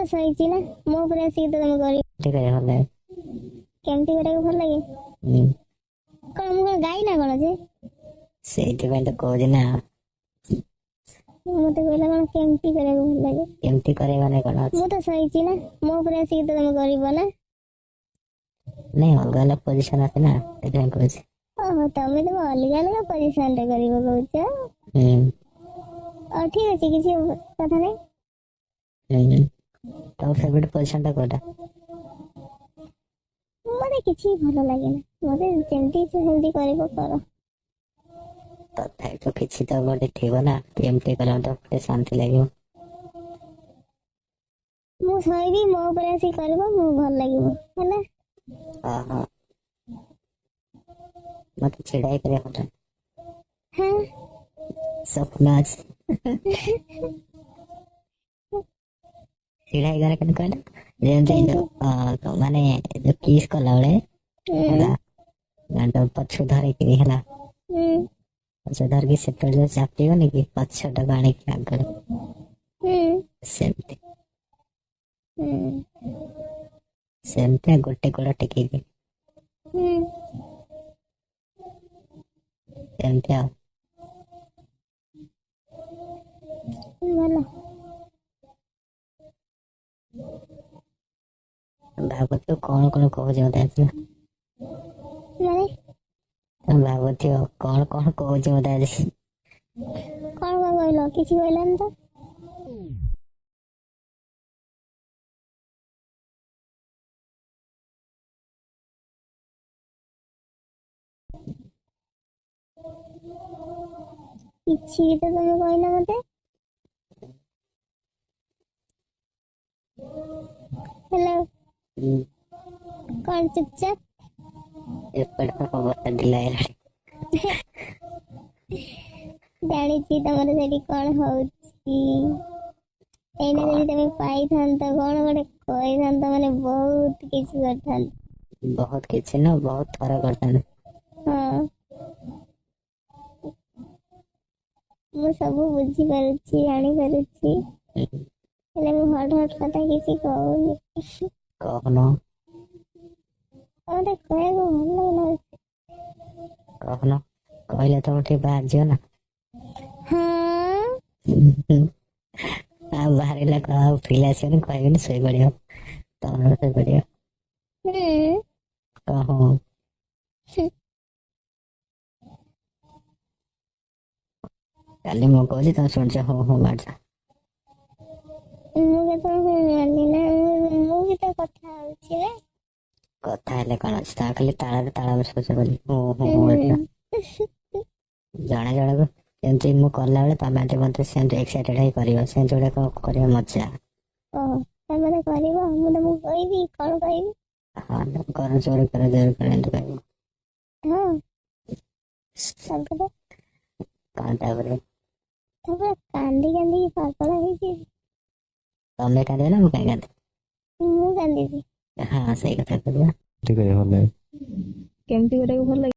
ତ ସହିଛି ନା, ମୋ ଉପରେ ଆସିକି ତ ତମେ କରିବ। କେମିତି କରିବାକୁ ଭଲ ଲାଗେ? କେମିତି କରିବାକୁ ଭଲ ଲାଗେ? ହୁଁ। କଣ ମୁଁ କଣ ଗାଈ ନା କଣ ଯେ? ସେଇଥିପାଇଁ ତ କହୁଛି ନା। ମତେ କହିଲା କଣ କେମିତି କରିବାକୁ ଭଲ ଲାଗେ? କେମିତି କରିବା ମାନେ କଣ ଅଛି? ମୁଁ ତ ସହିଛି ନା, ମୋ ଉପରେ ଆସିକି ତ ତମେ କରିବ ନା। ନାଇଁ, ଅଲଗା ଅଲଗା ପୋଜିସନ ଅଛି ନା, ସେଥିପାଇଁ କହୁଛି। ଓହୋ, ତମେ ତମ ଅଲଗା ଅଲଗା ପୋଜିସନ ରେ କରିବ କହୁଛ। ହୁଁ। ହଉ, ଠିକ ଅଛି, କିଛି କଥା ନାହିଁ। ହୁଁ, ତମ ଫେଭରେଟ ପୋଜିସନ ଟା କୋଉଟା? ମତେ କିଛି ଭଲ ଲାଗେନା, ମତେ ଯେମିତି ଇଚ୍ଛା ସେମିତି କରିବ କର। ତଥାପି ତ କିଛି ତ ଗୋଟେ ଥିବ ନା, କେମିତି କଲେ ମତେ ଟିକେ ଶାନ୍ତି ଲାଗିବ। ମୁଁ ଶୋଇବି, ମୋ ଉପରେ ଆସିକି କରିବ, ମୁଁ ଭଲ ଲାଗିବ ହେଲା। ଓହୋ, ମତେ ଛିଡା ହେଇ କରିବା କଥା। ହଁ। ସ୍ୱପ୍ନ ଅଛି ଛିଡା ହେଇଗଲେ। କେମିତି କହିଲ? ଯେମିତି କେମିତି? ଯୋଉ ମାନେ ଯୋଉ କିସ୍ କଲା ବେଳେ ହେଲା, ମାନେ ତ ପଛକୁ ଧରିକିରି ହେଲା, ପଛ ଧରିକି ସେତେବେଳେ ଯୋଉ ଚାପିବନି କି ପଛଟାକୁ ଆଣିକି ଆଗରେ, ସେମିତି। ସେମିତି ଗୋଟେ ଗୋଡ ଟେକିକି ସେମିତି ଆଉ। ଭଲ। ଭାବୁଥିବ କଣ କଣ କହୁଛି ମତେ ଆଜି। ମାନେ? ତମେ ଭାବୁଥିବ କଣ କଣ କହୁଛି ମତେ ଆଜି। କଣ କଣ କହିଲ? କିଛି କହିଲନି ତ। କିଛି ବି ତ ତମେ କହିନ ମତେ। ହ୍ୟାଲୋ? ହୁଁ। କଣ ଚୁପଚାପ? ଏପଟେ ଅବସ୍ଥା ଢିଲା ହେଇଗଲାଣି। ଜାଣିଛି ତମର ସେଠି କଣ ହଉଛି ଏଇନା। କଣ? ଯଦି ତମେ ପାଇଥାନ୍ତ, କଣ ଗୋଟେ କହିଥାନ୍ତ, ମାନେ ବହୁତ କିଛି କରିଥାନ୍ତ। ବହୁତ କିଛି ନା, ବହୁତ ଥର କରିଥାନ୍ତି। ହଁ, ମୁଁ ସବୁ ବୁଝିପାରୁଛି, ଜାଣିପାରୁଛି। ହେଲେ ମୁଁ ହଟ୍ ହଟ୍ କଥା କିଛି କହୁନି। କହୁନ। ମତେ କହିବାକୁ ଭଲ ଲାଗୁନି। କହୁନ, କହିଲେ ତ ଟିକେ ବାହାରିଯିବ ନା। ହଁ। ଆଉ ବାହାରିଲା ଆଉ ଫିଲ୍ ଆସିବନି, କହିବିନି, ଶୋଇପଡିବ, ତମେ ଶୋଇପଡିବ। ହୁଁ। କହ। କାଲି ମୁଁ କହୁଛି, ତମେ ଶୁଣୁଛ, ହଁ ହଁ ମାରୁଛ। ମୁଁ କେତେବେଳେ ହୁଁ ମାରିଲି ନା? ମୁଁ ବି ତ କଥା ହଉଛି ନା। କଥା ହେଲେ କଣ ଅଛି? ତା ଖାଲି ତାଳରେ ତାଳ ମିଶଉଛ ବୋଲି ହୁଁ ହୁଁ ହୁଁ ମାରୁଛ। ଜଣେ ଜଣକୁ ଯେମିତି ମୁଁ କଲା ବେଳେ ତମେ ମତେ ସେମିତି ଏକ୍ସାଇଟେଡ ହେଇ କରିବ, ସେମିତି ଗୋଟେ କରିବା ମଜା। ଓହୋ, ତମେ ମତେ କରିବ, ମୁଁ ତମକୁ କହିବି। କଣ କହିବି? ହଁ, କର, ଜୋରେ କର, ଜୋରେ କର, ଏମିତି କହିବ। ହଁ, ତାପରେ? କଣ ତାପରେ? ତାପରେ କାନ୍ଦି କାନ୍ଦିକି ପାଗଳ ହେଇଯିବି। ତମେ କାନ୍ଦିବ ନା ମୁଁ କାଇଁ କାନ୍ଦିବି? ମୁଁ କାନ୍ଦିବି। ହଁ, ସେଇ କଥା କରିବା। କେମିତି କରିବାକୁ ଭଲ ଲାଗେ? କେମିତି କରିବାକୁ ଭଲ ଲାଗେ?